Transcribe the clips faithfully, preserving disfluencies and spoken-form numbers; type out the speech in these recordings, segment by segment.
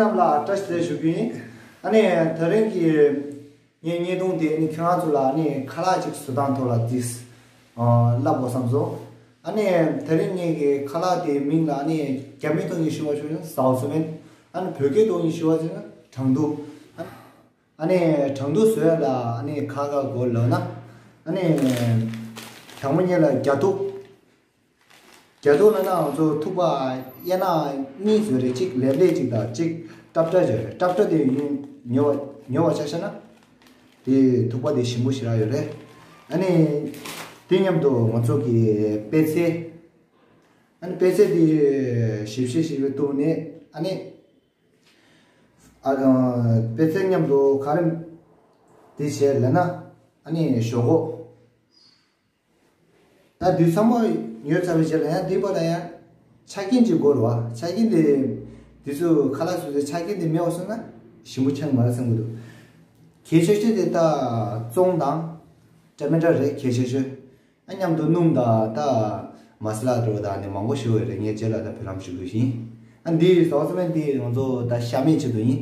རྣམས་ལ་བཀྲ་ཤིས་བདེ་ལེགས་ཞུ་རྒྱུ་ཡིན། ཨ་ནི་དེ་རིང་གི་ངའི་བརྙན་ཐུང་དེ་ནི་ཁྱེད་རང་ཚོ་ལ་ནི་ཁ་ལག་ཅིག་བཟོ་སྟངས་ཐོག་ལ་ཏིས་ཨ་བསླབ་དགོས་བསམ་སོང་། ཨ་ནི་དེ་རིང་ངའི་གི་ཁ་ལག་དེའི་མིང་ལ་ནི་རྒྱ་མིའི་ཐོག་ནས་ཞུ་བ་ཞུ་ན་ཟའོ་སུ་མེན། ཨ་ནི་བོད་སྐད་ཐོག་ནས་ཞུ་བ་ཞུ་ན་གྲང་ཐུག་ཨ་ནི་གྲང་ཐུག་བཟོ་ཡ་ལ་ཨ་ནི་ཁ་ཁ་གོ་ལོ་ན། ཨ་ནི་དང་པོ་ཉིད་ལ་རྒྱ་ཐུག་རྒྱ་ཐུག་ལ་ན་ང་ཚོ་ཐུག་པ་གཡས་ན་གཉིས་བཟོས་རེད། གཅིག་ལེབ་ལེབ་གཅིག་དང་གཅིག་ཏབ་ཏྲ་བཟོས་རེད། ཏབ་ཏྲ་དེ་ཡིན་ཉོ་བ་ཉོ་བ་ཆ་བཞག་ན་དེ་ཐུག་པ་དེ་ཞིམ་པོ་ཞེ་དྲག་ཡོད་རེད། ཨ་ནི་དེ་མཉམ་དུ་ང་ཚོ་གི་པད་ཚལ། ཨ་ནི་པད་ཚལ་དེ་ཞིབ་ཞིབ་ཞིབ་བཏུབ་ནས་ཨ་ནི་ཨ་པད་ཚལ་མཉམ་དུ་ག་རེ་དེ་བྱས་ལབ་ན་ཨ་ནི་ཞོག་ཁོག་ད་དུས་ཚང་མ་ཉོས་ཚར་བའི་རྗེས་ལ་ཡང་དེའི་བར་ལ་ཡང་ཆ་རྐྱེན་ཅིག་དགོས་རེད་བ། ཆ་རྐྱེན་དེ་དུས་ཚོད་ཁ་ལག་བཟོ་དུས་ཆ་རྐྱེན་དེ་མེད་པ་སོང་ན་ཞིམ་པོ་ཆགས་མ་རེད་བསམ་གྱི་འདུག་གལ་ཆེ་ཤོས་དེ་ད་བཙོང་དང་ཊ་མ་ཊ་རེད། གལ་ཆེ་ཤོས་ཨ་མཉམ་དུ་སྣུམ་དང་ད་མ་ས་ལ་འདྲ་བོ་དང་ནི་མང་པོ་ཞིག་ཡོད་རེད། ངས་རྗེས་ལ་ད་བུ་ལམ་ཞུ་དགོས་ཤིང་། ཨ་འདི་ཟོག་ཙམ་འདི་ང་ཚོ་ད་ཤ་མེད་ཆེད་དུ་ཡིན།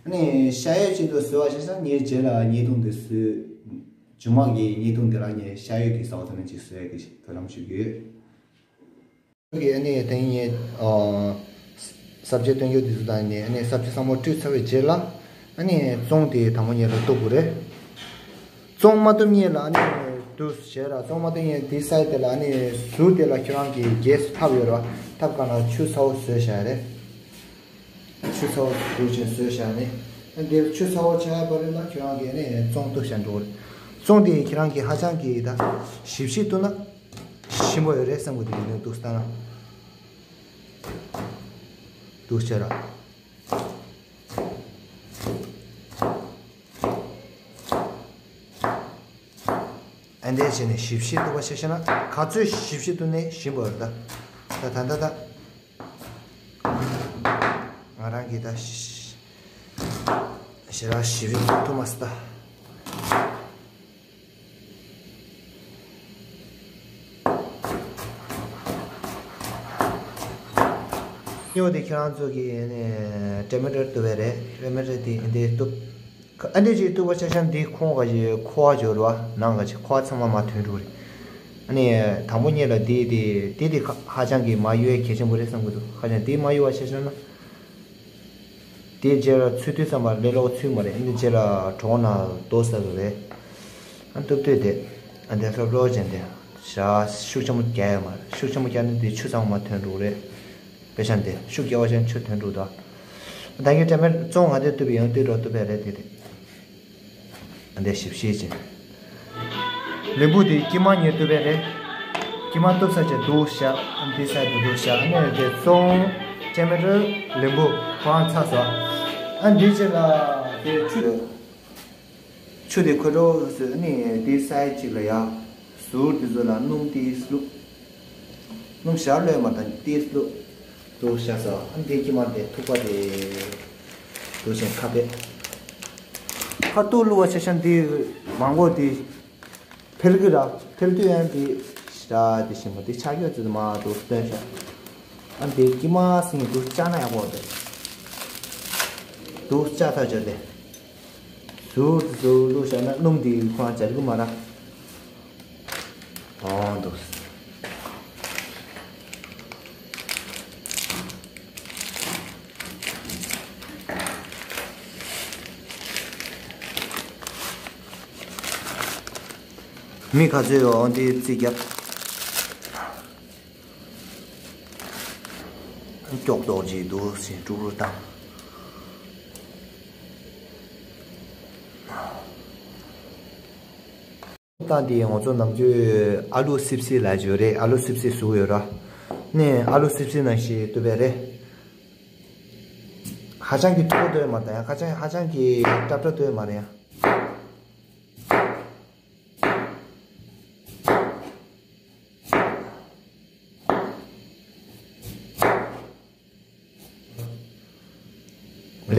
ཨ་ནི་ཤ་ཡོད་ཆེད་དུ་བཟོས་པ་ཞིག་ས་ངས་རྗེས་ལ་བརྙན་ཐུང་འདི་བཟོས། མཇུག་མ་གི་བརྙན་ཐུང་འདི་ལ་ངས་ཤ་ཡོད་ཀྱི་ཟོག་ཙམ་ཅིག་བཟོས་ཀྱི་བུ་ལམ་ཞུ་གི་ཡོད། གི་ཨ་ནི་དེ་ངས་ཨ་ས་བཅད་སྟོན་རྒྱུ་འདི་ཚོ་དང་ནི་ཨ་ནི་ས་བཅད་ཚང་མ་བཀྲུས་ཚར་བའི་རྗེས་ལ་ཨ་ནི་བཙོང་དེ་དང་པོ་ཉིད་ལ་གཏུབ་དགོས་རེད། བཙོང་མ་གཏུབ་ཉིད་ལ་ཨ་ནི་དུ་བྱས་ར་བཙོང་མ་གཏུབ་ཉིད་དེ་སའི་དེ་ལ་ཨ་ནི་ཟུར་དེ་ལ་ཁྱོད་རང་གི་གེ་སི་ཐབ་ཡོད་ར། ཐབ་གང་ལ་ཆུ་ཚ་བོ་བཟོས་བཞག་རེད། ཆུ་ཚ་བོ་དུ་ཅན་བཟོས་བཞག་ནས་ཨ་འདིར་ཆུ་ཚ་བོ་ཆགས་པ་རེད་ལ་ཁྱོད་རང་གི་ཨ་ནི་བཙོང་གཏུབ་བྱ་འགྲོ་རེད། བཙོང་དེ་ཁྱེད་རང་གི་ཧ་ཅང་གི་ད་ཞིབ་ཞིབ་གཏུབ་ན། ཞིམ་པོ་ཡོད་རེད་བསམ་གི་འདུག་ཡིན་ནའི་འདུག་ལྟ་ན། འདུག་ཟེར་ར། ཨ་འདས་བྱས་ནས་ཞིབ་ཞིབ་གཏུབ་པ་ཞིག་བྱས་ན་ག་ཚོད་ཞིབ་ཞིབ་གཏུབ་ནས་ཞིམ་པོ་ཡོད་རེད་ད། ད་ད་ད་ད། ང་རང་གིས་ད་ཞེ་དྲག་ཞིབ་ཏུ་མ་ཟད། སྨྱོ་དེ་ཁྱེད་རང་ཚོ་གིས་ནས་ཊ་མ་ཊར་གཏུབ་པ་རེད། ཊ་མ་ཊར་དེ་འདི་གཏུབ། ཨ་འདི་ཅིག་གཏུབ་པ་ཆ་ཆང་འདི་ཁོང་ག་ཅིག་ཁོ་བ་འབྱོར་བ་ནང་ག་ཅིག་ཁོ་བ་ཚང་མ་མ་ཐོན་འགྲོ་རེད། ཨ་ནི་དང་པོ་ཉིད་ལ་འདི་འདི་འདི་འདི་ཧ་ཅང་གི་མ་གཡོ་ཡ་གལ་ཆེན་པོ་རེད་བསམ་གི་འདུག་ཧ་ཅང་འདི་མ་གཡོ་བ་ཆ་ཆང་ན། འདི་རྗེས་ལ་ཚུད་དུས་ཙམ་པ་ལས་ལོག་ཚུད་མ་རེད། ཨ་ནི་རྗེས་ལ་གྲོགས་ན་རྡོ་ཟ་གི་རེད། ཨ་གཏུབ་གཏུབ་དེ་ཨ་འདི་ལྷོད་ལྷོད་ཅན་དེ་ཞག་ཤུགས་ཆེན་པོ་རྒྱག་ཡོད་མ་རེད། ཤུགས་ཆེན་པོ་རྒྱག་ནི་འདི་ཆུ་ཚང་མ་ཐོན་འགྲོ་རེད། དཔེ་ཆ་འདི་ཤུགས་རྒྱག་པ་ཅན་ཆུ་ཐོན་འགྲོ་ད། ད་གིན་ཊ་མ་ཊར་བཙོང་ང་དེ་གཏུབ་པའི་ཡང་དུས་འགྲོ་གཏུབ་པའི་རེད་དེ་དེ། ཨ་འདི་ཞིབ་ཤེས་ཅན། ལིམ་བུ་དེ་དཀྱིལ་མ་ཉེར་གཏུབ་པའི་རེད། དཀྱིལ་མ་གཏུབ་ས་ཆ་འདུག་ཤ། ཨ་འདི་ས་དེ་འདུག་ཤ། ཨ་ནི་དེ་བཙོང་ཊ་མ་ཊར་ལིམ་བུ་ཁོང་ཚ་ས། ཨ་འདི་ཅི་ལ་དེ་ཆུ་དེ། ཆུ་དེ་ཁོལ་འགྲོ་ཟེར་ནི་དེ་སའི་གཅིག་ལ་ཡ། ཟུར་དེ་ཚོ་ལ་སྣུམ་ཏིས་བླུགས། སྣུམ་ཞར་ལོས་མ་དང་ཏིས་བླུགས། དུ་བཞག་ས་ཨ་འདི་ཀྱི་མ་དེ་ཐུག་པ་དེ། དུ་ཞེན་ཁ་པེ། ཁ་ཐུག་བླུགས་པ་ཆ་ཤ་འདི་མང་པོ་དེ། འཕེལ་གི་ར་འཕེལ་དུས་ཡང་དེ། ཞེ་དྲག་དེ་ཞིམ་པོ་དེ་ཆགས་ཡོད་ཚོད་མ་དུ་སྟོན་ཤ། ཨ་འདི་ཀྱི་མ་སིང་དུ་བཅག་ན་ཡག་པོ་དེ། དུ་བཅག་ཐག་ཆོད་དེ། ཟུར་དུ་ཟུར་བླུགས་བཞག་ན་སྣུམ་འདི་ཁོ་རང་འབྱར་གི་མ་རེད། འོང་འདུག་མི་ག་ཚོད་ཡོང་འདི་རྩིས་རྒྱབ། ཀྱོག་ཀྱོག་ཅིག་འདུག་ཟེར་དཀྲུག་དཀྲུག་བཏང་། བཏང་དེ་ང་ཚོ་ནམ་རྒྱུན་ཨ་ལུ་སིབ་སིབ་ལ་བརྗོད་རེད། ཨ་ལུ་སིབ་སིབ་བཟོ་ཡོད་ར། ནས་ཨ་ལུ་སིབ་སིབ་ནང་བཞིན་བཏུབ་པས་རེད། ཧ་ཅང་གི་མཐུག་པོ་བཏུབ་ཡོད་མ་རེད་ཡ། ཧ་ཅང་ཧ་ཅང་གི་སྲབ་སྲབ་བཏུབ་ཡོད་མ་རེད་ཡ།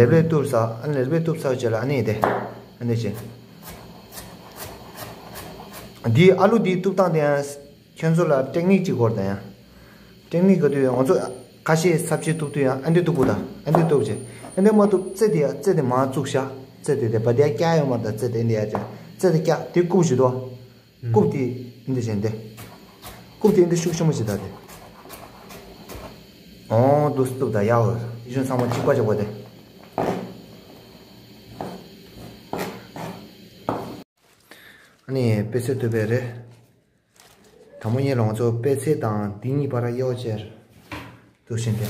ལེབ་ལེབ་གཏུབ་ས། ཨ་ནི་ལེབ་ལེབ་གཏུབ་ས་བྱས་ལ་ཨ་ནི་དེ། ཨ་ནི་བྱས། འདི་ཨ་ལུ་འདི་གཏུབ་སྟངས་དེ་ཡང་ཁྱོད་ཚོ་ལ་ཊེག་ནིག་ཅིག་དགོས་དང་ཡང་། ཊེག་ནིག་ག་དུས་ང་ཚོ་ ཁ་ཤས་ས་བཅད་གཏུབ་དུས་ཡང་ཨ་འདྲས་གཏུབ་དགོས་ད། ཨ་འདྲས་གཏུབ་བྱས། ཨ་འདྲས་མ་གཏུབ་རྩེ་དེ་ཡང་རྩེ་དེ་མར་བཙུགས་ཤག་རྩེ་དེ་དེ་བ་དེ་ཡང་བཀྱག་ཡོད་མ་རེད་ད། རྩེ་དེ་འདི་ཡང་བྱས། རྩེ་དེ་བཀྱག་དེ་རྐུབ་བྱེད་དོ། རྐུབ་དེ་འདི་བྱས་འདི། རྐུབ་དེ་འདི་ཤུགས་ཆེན་པོ་བྱེད་ད་དེ། ཨོ་འདུག་སེ་གཏུབ་ད་ཡག་འོ། ཡིད་བཞིན་ཚང་མ་གཅིག་པ་གཅིག་པ་དེ། ཨ་ནི་པད་ཚལ་གཏུབ་པའི་རེད། དང་པོ་ཉིད་ལ་ང་ཚོ་པད་ཚལ་དང་འདི་གཉིས་བར་དབྱེ་བ་ཕྱེ། འདུག་སེ་འདི།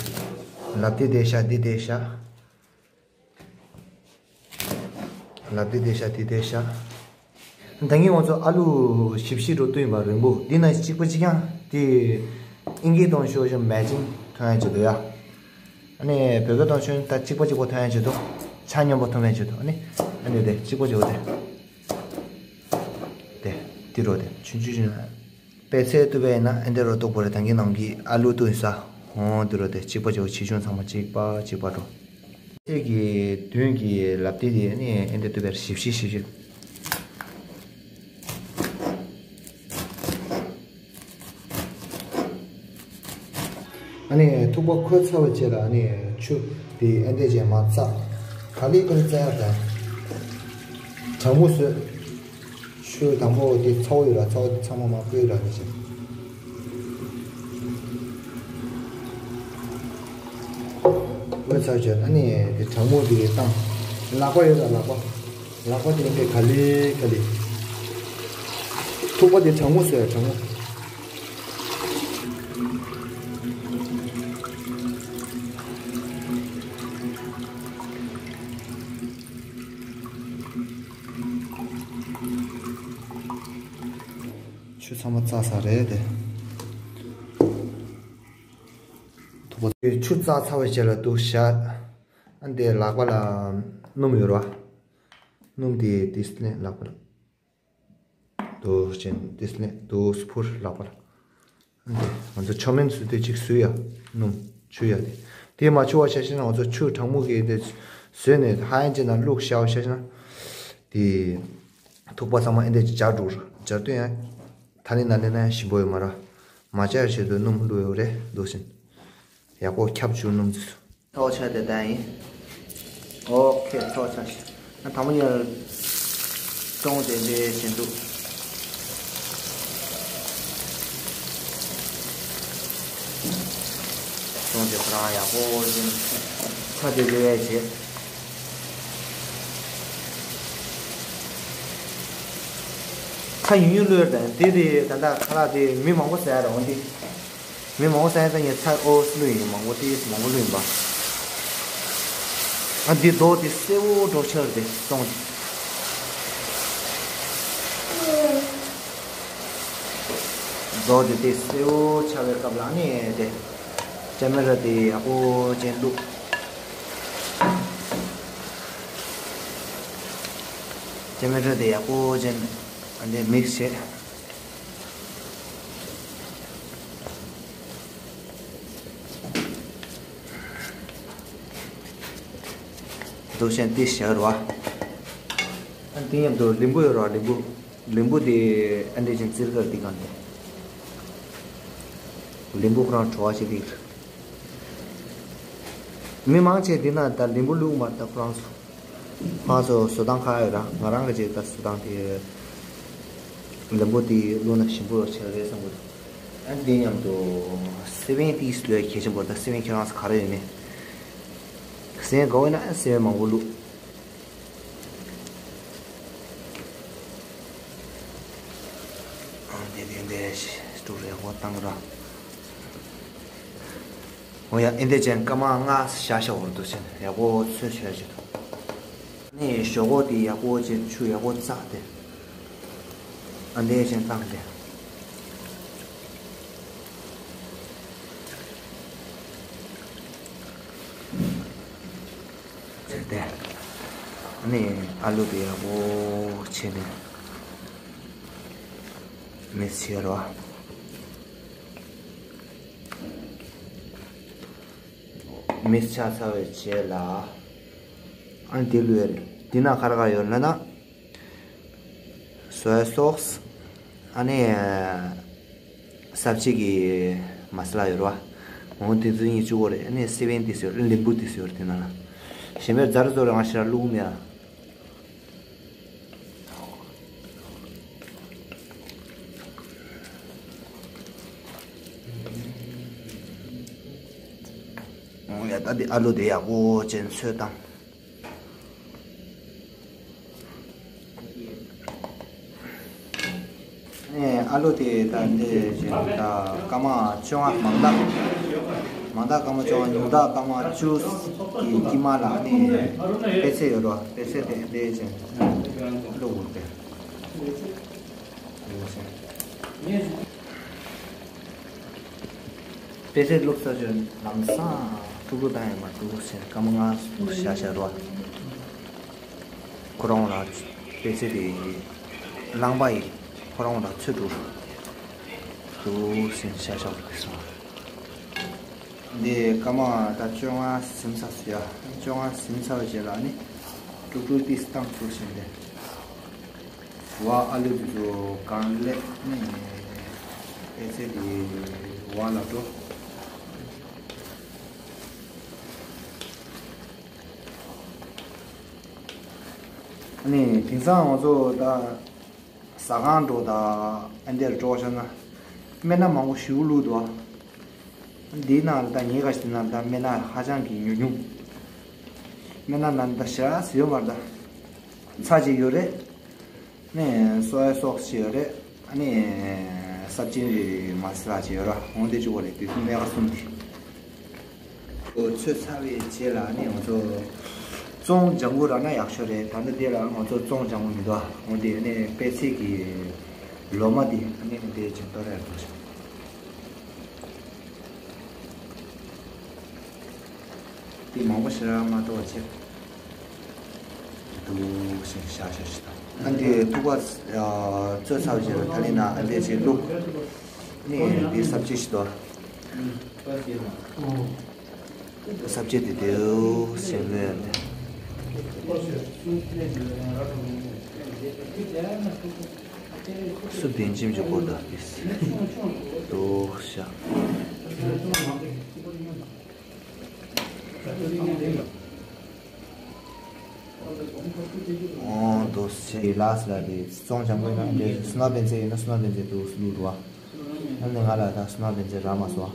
ལབ་འདི་བསྡད་ཤག་འདི་བསྡད་ཤག་ལབ་འདི་བསྡད་ཤག་འདི་བསྡད་ཤག་ད་གིན་ང་ཚོ་ཨ་ལུ་ཞིབ་ཞིབ་འགྲོ་དུས་ཡིན་པ་རིང་པོ་འདི་ན་གཅིག་པ་གཅིག་རྐྱང་དེ། ཨིན་སྐད་གཏོང་ཤོག་ཤོག་མེ་ཅིང་མཐོང་ཡ་བྱེད་དོ་ཡ། ཨ་ནི་བོད་སྐད་གཏོང་ཤོག་ད་གཅིག་པ་གཅིག་པ་མཐོང་ཡ་བྱེད་དོ། ཆ་སྙོམས་པོ་མཐོང་ཡ་བྱེད་དོ། ཨ་ནི་ཨ་ནི་དེ་གཅིག་པ་གཅིག་པ་དེ། དེ་དེ་རོ་དེ་ཆུང་ཆུང་ཆུང་། པད་ཚལ་གཏུབ་པ་ཡིན་ན་ཨེ་འདྲ་རོ་གཏུབ་དགོས་རེད། ད་གིན་ནང་གི་ཨ་ལུ་གཏུབ་ཡིན་ས། ཧོ་འདི་རོ་དེ་གཅིག་པ་གཅིག་པ་ཆེ་ཆུང་ཚང་མ་གཅིག་པ་གཅིག་པ་འགྲོ། ཚལ་གྱི་མདུན་གྱི་ལབ་འདི་དེ་ནི་ཨེ་འདྲ་གཏུབ་པའི་ཞིབ་ཞིབ་ཞིབ་ཞིབ། ཨ་ནི་ཐུག་པ་ཁོལ་ཚར་བའི་རྗེས་ལ་ཨ་ནི་ཆུ་དེ་ཨེ་འདྲ་བྱས་མར་བཙགས། ག་ལེ་ག་ལེ་བཙགས་ཡག་དང་། གྲང་མོ་བཟོས། ཆུ་དང་པོ་དེ་ཚ་བོ་ཡོད་ལ་ཚ་བོ་དེ་ཚང་མ་མར་སྤོས་ལ་ནི་བྱས། སྤོས་ཚར་བྱས་ཨ་ནི་དེ་གྲང་མོ་དེ་བཏང་། ལག་པ་ཡོད་ལ་ལག་པ། ལག་པ་དེ་འདྲས་ག་ལེ་ག་ལེ། ཐུག་པ་དེ་གྲང་མོ་བཟོས་ཡ་གྲང་མོ། ཆུ་ཚང་མ་བཙགས་ཚར་རེད་དེ། ཐུག་པ་ཆུ་བཙགས་ཚར་བའི་རྗེས་ལ་འདུག་བཞག་ཨ་འདི་ལག་པ་ལ་སྣུམ་ཡོད་རེད་བ། སྣུམ་དེ་ཏིས་ལེན་ལག་པ་ལ། དོ་ཅན་ཏིས་ལེན་དོ་སྤུར་ལག་པ་ལ། ཨ་འདི་ང་ཚོ་ཆོ་མེན་སུ་དེ་གཅིག་བཟོས་ཡ། སྣུམ་ཆུ་ཡ་དེ། དེ་མ་ཆུ་བ་ཤ་ཤ་ན་ང་ཚོ་ཆུ་གྲང་མོ་གི་དེ་བཟོས་ནས་ཧ་ཡན་ཅན་ན་བླུགས་བཞག་བ་ཤ་ཤ་ན། དེ་ཐུག་པ་ཚང་མ་ཨེ་འདི་སྦྱར་འགྲོ་སྦྱར་དུས་ཡང་། ད་ནི་ན་ནི་ན་ཡང་ཞིམ་པོ་ཡོད་མ་ར། མ་བཅར་ཆེད་དུ་སྣུམ་བླུགས་ཡོད་རེད་འདུག་ཟིན། ཡག་པོ་ཁྱབ་བཅུག་སྣུམ་ཚོས། ཐོག་ཆ་དེ་ལྟ་ཡིན། ཨོ་ཁེ་ཐོག་ཆ་ཞིག་ཨ་དང་པོ་ཉལ། ཀྲོང་དེ་འདྲའི་བྱེད་འདུག་ཀྲོང་དེ་ཁོ་རང་ཡག་པོ་ཅན། ཚ་དེ་ལུས་ཡས་བྱེད། ཚ་ཡུན་ཡུན་ལུས་དང་དེ་དེ་ད་ལྟ་ཁ་ལག་དེ་མི་མང་པོ་ཟ་ཡ་རེད་འོང་དེ། མི་མང་པོ་ཟ་ཡ་ད་ངས་ཚ་ཨོ་སི་ལུས་ཡིན་མང་པོ་དེ་མང་པོ་ལུས་ཡིན་པ། ཨ་འདི་རྡོ་དེ་སེར་བོ་འགྲོ་ཆགས་དེ་སོང་། རྡོ་དེ་དེ་སེར་བོ་ཆགས་པའི་སྐབས་ལ་ནི་དེ། ཀེ་མེ་ར་དེ་ཡག་པོ་ཅན་བླུགས། ཀེ་མེ་ར་དེ་ཡག་པོ་ཅན་ཨ་འདི་མིག་སི་བྱས། འདུག་ཤན་ཏི་ཞར་བ། ཨ་འདི་མཉམ་དུ་ལིམ་བུ་ཡོད་ར་ལིམ་བུ། ལིམ་བུ་དེ་ཨ་འདྲས་ཅན་ཙིར་ཀར་འདི་གང་དེ། ལིམ་བུ་ཁོ་རང་བྲོ་བ་ཞིག་འདུག་མི་མང་ཆེ་འདི་ན་ད་ལིམ་བུ་བླུགས་མ་ད་ཁོ་རང་ཚོ། ཁོ་རང་ཚོ་བཟོ་སྟངས་ཁག་ཡོད་ར། ང་རང་གི་ཅིག་ད་བཟོ་སྟངས་དེ། ལིམ་བུ་དེ་བླུགས་ན་ཞིམ་པོ་ཆེ་རེད་བསམ་གི་འདུག་ཨ་འདི་མཉམ་དུ་སེ་བན་ཏིས་ལོས་གལ་ཆེན་པོ་རེད། ད་སེ་བན་ཁྱེད་རང་ཚོ་ག་རེ་ཡོད་མེད། སེ་བན་དགའ་བོ་ཡིན་ན་སེ་བན་མང་པོ་བླུགས། ཨ་འདི་འདི་འདི་སྤྲུག་རེ་ཧོ་བཏང་ར། འོ་ཡ་ཨིན་དེ་ཅན་སྐར་མ་ལྔ་བཞག་བཞག་འོར་དུ་ཕྱིན་ཡག་པོ་ཚོས་བྱས་བྱེད་དོ། ནི་ཞོག་ཁོག་དེ་ཡག་པོ་ཅན་ཆུ་ཡག་པོ་བཙགས་ཏེ། ཨ་འདི་ཅན་བཏང་སྟེ། ཟེར་ཏེ། ཨ་ནི་ཨ་ལུ་དེ་ཡག་པོ་བྱས་ནས་མིག་སི་བྱས་རོ། མིག་སི་ཆགས་ཚར་བའི་རྗེས་ལ། ཨ་ནི་དེ་ལུས་རེད། དེ་ན་ག་རེ་ག་རེ་ཡོད་ལབ་ན། སོ་ཡ་སོག་སི། ཨ་ནི། ས་ཕྱེ་གི་མ་ས་ལ་ཡོད་རེད་བ། འོ་དེ་ཚོ་ཡིན་གཅིག་པོ་རེད། ཨ་ནི་སེ་བན་དེ་ཟེར་ལིམ་བུ་དེ་ཟེར་དེ་ནང་ལ། གཞན་པའི་རྫ་རི་ཚོ་རེད། ང་ཞེ་དྲག་བླུགས་མེད་ཨ། འོ་ཡ། ད་དེ་ཨ་ལུ་དེ་ཡག་པོ་ཅན་ཚོས་བཏང་། ཨ་ནི་ཨ་ལུ་དེ་ད་འདི་བཞིན་ད་སྐར་མ་བཅོ་ལྔ་མང་དག་མང་དག་སྐར་མ་བཅོ་ལྔ། ཉུང་དག་སྐར་མ་བཅུ་གི་དཀྱིལ་མ་ལ་ཨ་ནི་པད་ཚལ་ཡོད་རོ། པད་ཚལ་དེ་འདི་བཞིན་བླུགས་དགོས་ཏེ། པད་ཚལ་བླུགས་ཚར་རྗེས་ལམ་སང་དཀྲུག་དཀྲུག་བཏང་ཡོད་མ་འདུག་ཟེར། སྐར་མ་ལྔ་བཞག་བཞག་རོ། ཁོ་རང་ལ་པད་ཚལ་དེ་རླངས་པ་ཡིས་ཁོ་རང་ལ་ཚོས་འགྲོ་འདུག་ཟེར་བཞག་བཞག་འདུག་སོང་། འདི་སྐར་མ་ད་བཅོ་ལྔ་ཟིན་ཚར་སོང་ཡ། བཅོ་ལྔ་ཟིན་ཚར་བའི་རྗེས་ལ་ནི་དཀྲུག་དཀྲུག་ཏིས་བཏང་ཚུལ་བཞིན་ཏེ། བ་ཨ་ལུ་དེ་ཚོ་གང་ལེགས་ནི་ཨེ་ཚེ་དེ་བ་ལ་འགྲོ། ཨ་ནི་དེང་སང་ང་ཚོ་ད་ཟ་ཁང་འགྲོ་ད་ཨ་འདིར་འགྲོ་བྱ་ན་སྨན་སྣ་མང་པོ་ཞིག་བླུགས་འདུག་ཨ། འདིའི་ནང་ལ་ད་ཉེ་ག་ཞིག་ནང་ད་སྨན་སྣ་ཧ་ཅང་གི་ཉུང་ཉུང་། སྨན་སྣ་ནང་ད་ཞེ་དྲག་ཡོད་མ་རེད། ད་ཚྭ་ཅིག་ཡོད་རེད། ནས་སོ་ཡ་སོགས་ཅིག་ཡོད་རེད། ཨ་ནི་སབ་ཅི་མ་ས་ལ་ཅིག་ཡོད་ར། འོང་དེ་བཅུག་པ་རེད། དེ་ཚོ་སྨན་ཁང་གསུམ་དེ། འོ་ཚོས་ཚར་བའི་རྗེས་ལ་ཨ་ནི་ང་ཚོ་བཙོང་ལྗང་གུ་རག་ན་ཡག་ཤོས་རེད། ད་ལྟ་དེ་ལ་ང་ཚོ་བཙོང་ལྗང་གུ་མི་འདུག་འོང་དེ་ཨ་ནི་པད་ཚལ་གྱི་ལོ་མ་དེ་ཨ་ནི་དེ་ཅིག་གཏོར་ཡག་འདུག་ཤག་དེ་མང་པོ་ཞེ་དྲག་མ་གཏོགས་བྱས། འདུག་ཞེས་བཞག་བཞག་ཞིག་དང་། ཨ་འདི་ཐུག་པ་བཙོས་ཚར་བའི་རྗེས་ལ་ད་ལི་ན་ཨ་འདི་ཅིག་བླུགས། ནི་འདི་སབ་ཅི་ཞིག་ཏུ། སབ་ཅི་དེ་འདུག་ཞེས་མོས་ཏེ། སུ་བདེན་ཅིམ་གྱི་སྐོར་དག་གིས་འདུག་ཤག་འོ་དོ་སེ་ལགས་ལ་དེ་བཙོང་ལྗང་གུ་ཡིན་ན་དེ་སུ་ན་བན་ཚེ་ཡིན་ན་སུ་ན་བན་ཚེ་དུ་སུ་ལུ་རུ་བ། ཨ་ནི་ང་ལ་ད་སུ་ན་བན་ཚེ་ར་མ་སོ།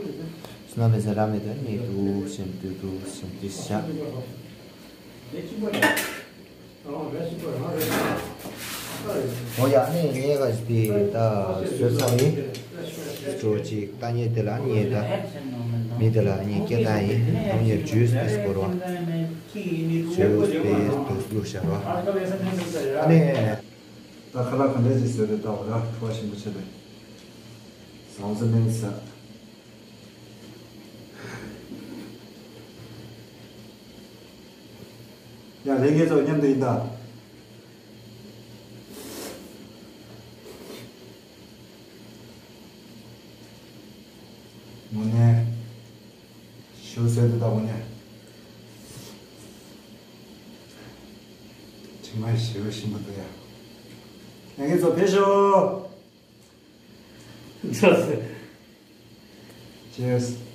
སུ་ན་བན་ཚེ་ར་མེད་དུ་ནི་དུ་ཞིམ་དུ་དུ་ཞིམ་དུ་ཤ། འོ་ཡ་ནི་ངས་ག་ཞིག་དེ་ད་བཟོས་ཚར་ཡིན། སྤྲོ་ཅིག་ལྟ་ཉེ་དེ་ལ་ཉེ་ད། མི་དེ་ལ་ཉེ་སྐད་བཏང་ཡིན། ཨ་ནི་ཇུས་དེ་སྐོར་བ། ཇུས་དེ་དུ་བླུགས་བཞག་རོགས། ཨ་ནི། ད་ཁ་ལག་ག་འདྲ་ཅིག་བཟོས་རེད་ལྟ་བ་ལ་ཁུ་བ་ཞིམ་པོ་བྱས་པས། ཟངས་གཙོ་སྨན་ཟ། ཡ་ལྷན་རྒྱས་ཚོ་མཉམ་དུ་ཡིན་ད། དངོས་གནས། ཞུ་ཟེར་དུ་ད་དངོས་གནས། དྲི་མ་ཞེ་པོ་ཞིམ་པོ་འདུག་ཡ། ལྷན་རྒྱས་ཚོ་ཕེབས་ཤོག Cheers.